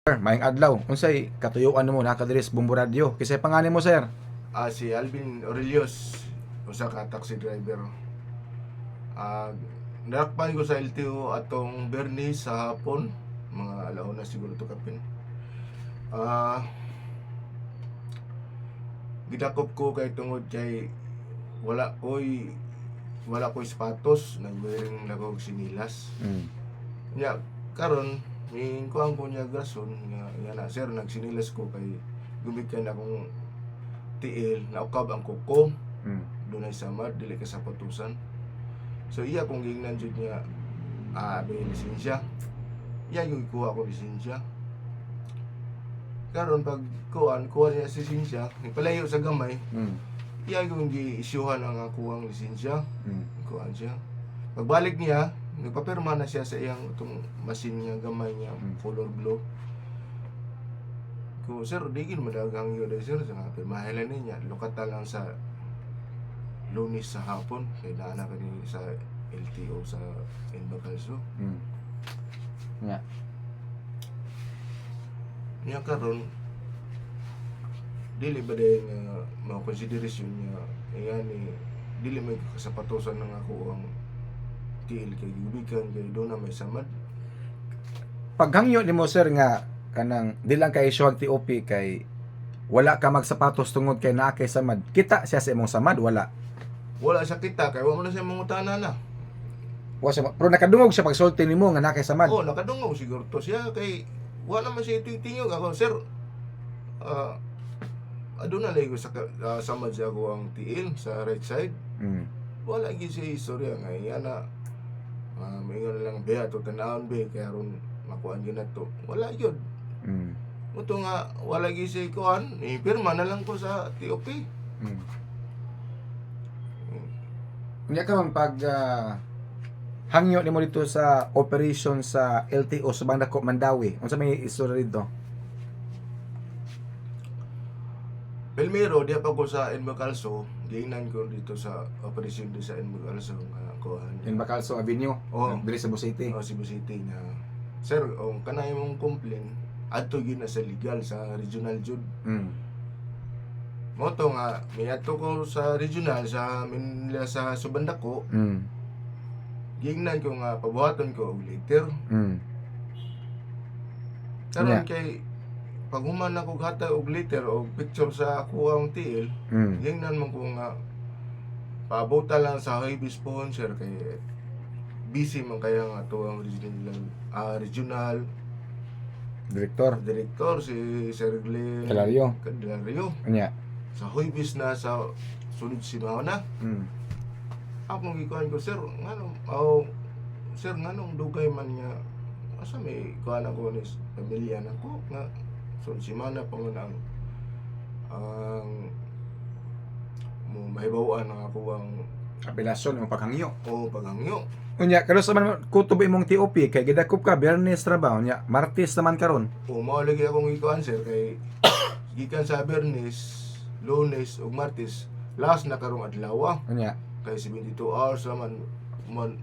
Sir, maayong adlaw. Unsay katuyuan nimo naa ka diri sa Bombo Radyo? Kinsay pangalan mo, sir? Si Alvin Aurelius, usa ka taxi driver. Narakpan ko sa LTO atong Bernis sa hapon, mga alauna siguro to kapin. Gidakop ko kay tungod kay wala ko'y sapatos, nagwearing na ko og sinilas. Nya karon mi kuan ko niya rason nga nga na, "Sir, nagsinilas ko kay gumikan akong tiil, naukab ang kuko, dunay samad, dili ka sapatusan." So iya kong giingnan jud niya, may lisensya. Iya yung ikuha ko lisensya. Karon pag kuan kuha niya sa lisensya, nagpalayo sa gamay, iya yung gi-isyuhan ang akuang lisensya. Kuan siya. Pagbalik niya, nagpapirma na siya sa iyang itong machine niya gamay niya, color blue. Ko, "Sir, di gid madaghang yun, sir." Sa nga pirmahan lang niya, lukata lang sa Lunes sa hapon kay naa na kani sa LTO sa Bacalso. Nya. Niya karon dili ba dahil nga mga konsiderasyon niya ni dili may kasapatosan ng ako ang tiil kay gubikan kay doon na may samad. Paghangyo nimo, sir, nga kanang di lang kay isyu TOP kay wala ka magsapatos tungod kay naa kay samad. Kita siya sa imong samad, wala? Wala siya kita kay wa man na siya mangutana na. Wa siya, pero nakadungog siya pagsulti nimo nga naa kay samad. Oh, nakadungog siguro to siya kay wa naman siya tingog ako, "Sir, aduna lay ko sa samad sa ako ang tiil sa right side." Wala gyud siya istorya nga iya na, maingon na lang be ato tanawon be kay aron makuan gyud na to. Wala gyud. Muto nga wala gyud siya kuan, pirma na lang ko sa TOP. Unya karon pag hangyo nimo dito sa operation sa LTO sa Bangdako Mandaue, unsa may istorya dito? Primero, diya pa ko sa Enbacalso, giingnan ko dito sa operation di sa Enbacalso nga kuan. In Bacalso Avenue, Oo. diri sa Cebu City. Oh, Cebu City nga, "Sir, oh, kanay imong complaint adto gyud na sa legal sa regional jud." Mo to nga miadto ko sa regional sa Manila sa Subandako, giingnan ko nga pabuhaton ko og letter. Karon kay pag human ako hatag og letter og picture sa ako ang tiil, giingnan man ko nga paabota lang sa Huwebes sponsor kay busy man kaya nga to ang regional Director. Director si Sir Glenn Calario. Candelario. Unya. Sa Huwebes na sa sunod semana. Akong gikuan ko, "Sir, nganong, oh, sir, nganong dugay man niya? Asa may kuan ako ni pamilya nako nga sunod semana pa man ang mo mahibaw-an ang ako ang Apelasyon imong paghangyo." O paghangyo. Unya karon sa man kutob imong TOP kay gidakop ka Biyernes trabaho, unya Martes naman karon? O mao lagi akong gikuan, sir, kay gikan sa Biyernes, Lunes ug Martes, last na karong adlaw. Unya. Kay 72 hours naman man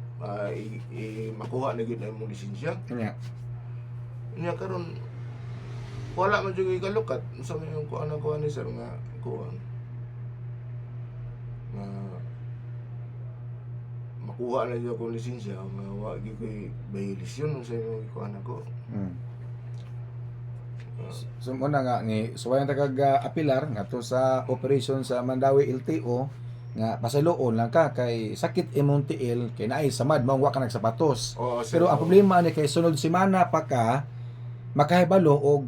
makuha na gyud na imong lisensya. Unya. Nya karon wala man jud kalukat unsa may yung kuan ako ni sir nga kuan nga makuha na jud akong lisensya nga wa gyud koy violation unsa imong kuan ako. So muna nga ni suwayan ta kag apilar ngadto sa operation sa Mandaue LTO nga pasayloon lang ka kay sakit imong tiil kay naay samad, mao wa ka nagsapatos. Oo, sir. Pero ang problema ni kay sunod semana pa ka makahibalo og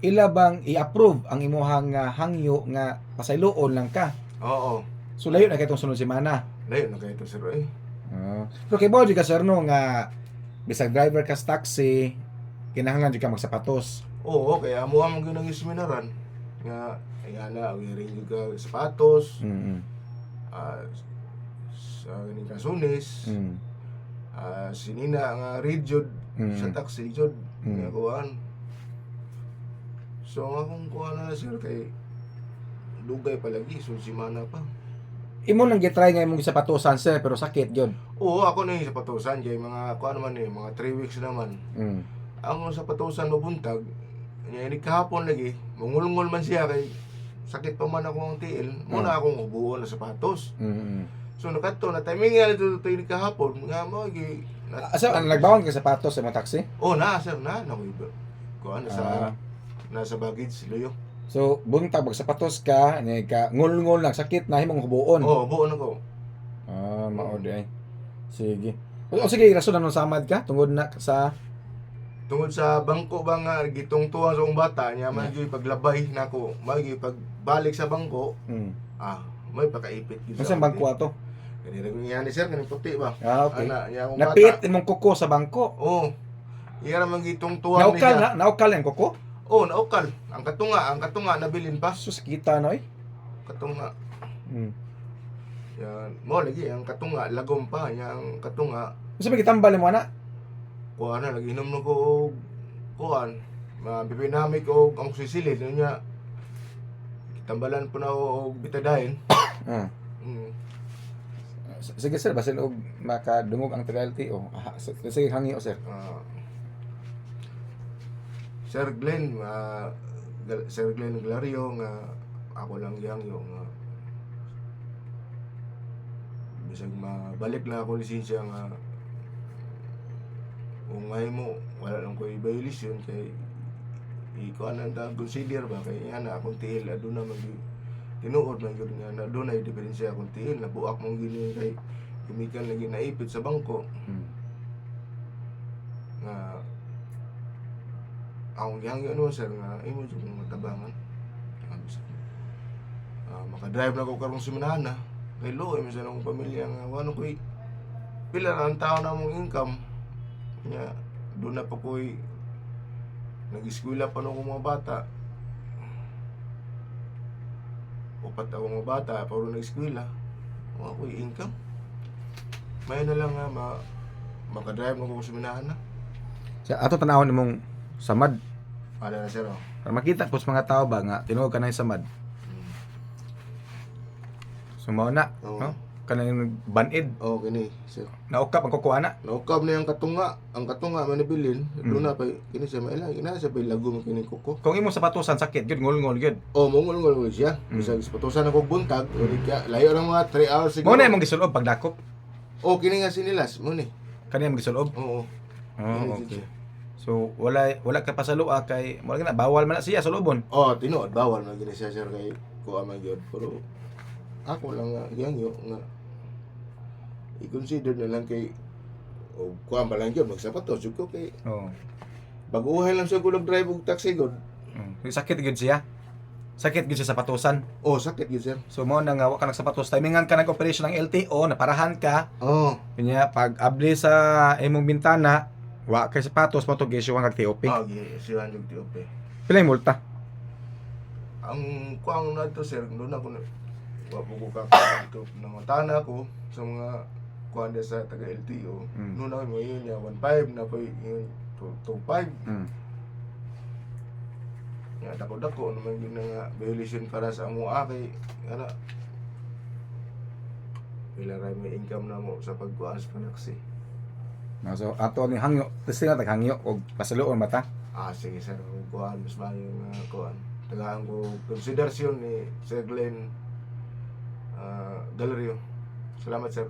ila bang i-approve ang imuhang hangyo nga pasayloon lang ka. Oo. So layo na kay itong sunod semana. Layo na kayo to, sir, eh. Pero kay jud ka, sir, no, nga bisag driver ka sa taxi, kinahanglan jud ka magsapatos. Oo, kaya amo ang gyud ang seminaran nga ayan na wearing jud ka sapatos, sa ganing kasunis, sinina nga red jud sa taxi jud nga kuan. So ang akong kuan na, sir, kay dugay palagi so semana pa. Imo nang gitry nga imong sapatosan, sir, pero sakit gyud. Oo, ako na yung sapatosan kay mga kuan naman eh, mga 3 weeks naman. Ang sapatosan mabuntag. Nya ini kahapon lagi, mungulngol man siya kay sakit pa man ako ang tiil, muna akong hubuon na sapatos. So nakadto na timing nga dito to ini kahapon nga mo gi na, Ah, so, ang nagbawan ka sapatos sa mga taxi? Oh, na sir, na na ko kuan sa nasa baggage luyo. So, buntag pag sapatos ka, ni ka ngulngol lang sakit na himong hubuon. Oh, buon ako. Ah, mao di ay. Sige. O, sige, rason anong samad ka tungod na sa Tungod sa bangko ba nga gitungtuan sa akong bata niya man gyud paglabay nako, may gyud pagbalik sa bangko, ah, may pakaipit gyud. Unsa akong bangko tiil. ato? Kani ra ko ni sir, kaning puti ba? Ah, okay. Ana, niya akong Napit bata. imong kuko sa bangko. Oh. Iya ra man gitungtuan Naukal niya. na, naukal ang kuko. Oh, naukal. Ang katunga nabilin pa. Sus, kita na oy. Katunga. Yan, mo lagi ang katunga lagom pa, yang katunga Unsa ba gitambal mo ana? kuan na naginom na ko og kuan, mabibinamik og ang sisilid niya. Tambalan po na ako og betadine. Sige sir, basin og makadungog ang taga LTO. Ah, sige, hangyo sir. Ah, Sir Glenn, Sir Glenn Glario nga ako lang yang yung nga bisag mabalik na ako lisensya nga kung ngay mo wala lang ko violation kay ikuan ang ta consider ba kay yan na akong tiil aduna man gyud tinuod man gyud nga na adunay diferensya akong tiil nabuak mong gini kay gumikan lagi naipit sa bangko nga akong gihangyo no sir nga imo jud kong matabangan. Sabi sa makadrive na ko karong semana kay luoy man sa akong pamilya nga wano koy pila ra ang tao na mong income nya doon na pa ko'y nag-eskwela pa nung mga bata, upat ako mga bata pero nag-eskwela wa ko'y income. May na lang nga makadrive na ko sa na. Sa ato tanawon imong samad. Ada na sir, oh. Para makita po sa mga tao ba nga tinuod ka na yung samad. So mao na, Oo. no? Kanang banid, Oh, kini sir. naukap ang kuko ana. Naukab na yung katunga, ang katunga manabilin, doon na pa kini siya maila, kini siya pa lagom kini kuko. Kung imong sapatusan sakit gyud, ngulngol gyud. Oh, mongol ngol siya. Bisag patusan ako buntag, uli ka layo ng mga 3 hours siguro. Mao na imong gisulob pagdakop. Oh, kini nga sinilas mo ni. Kani imong gisulob. Oo. Oh, Kini okay. siya. So wala ka pasalua kay wala na bawal man na siya sulobon. Oh, tinuod bawal man gini siya sir kay kuha man gyud pero ako lang nga gihangyo nga i-consider na lang kay o kuha man lang gyud magsapatos jud ko kay Oo. baguhay lang sa ko drive og taxi gud. Sakit gyud siya. Sakit gyud siya sa patusan. Oh, sakit gyud sir. So mao na nga wa ka nagsapatos, timingan ka nag-operation ng LTO, naparahan ka. Oh. Kanya pag abli sa imong bintana, wa kay sapatos mo to gisyuhan kag TOP. Ah, siya ang TOP. Pila yung multa? Ang kuang na to sir, doon ako na wa po ko kakato nangutana ko sa mga kuan sa taga LTO. Noon ako ngayon niya 15 na po yun 25. Nga dako-dako naman yun na nga violation para sa amo kay ana. Pila ra may income na mo sa pagkuan sa panaksi. No, so ato ni hangyo, testing na tag hangyo og pasaluon mata. Ah, sige sir, kung kuan mas maayo nga kuan. Tagaan ko konsiderasyon ni Sir Glenn Galerio. Salamat sir.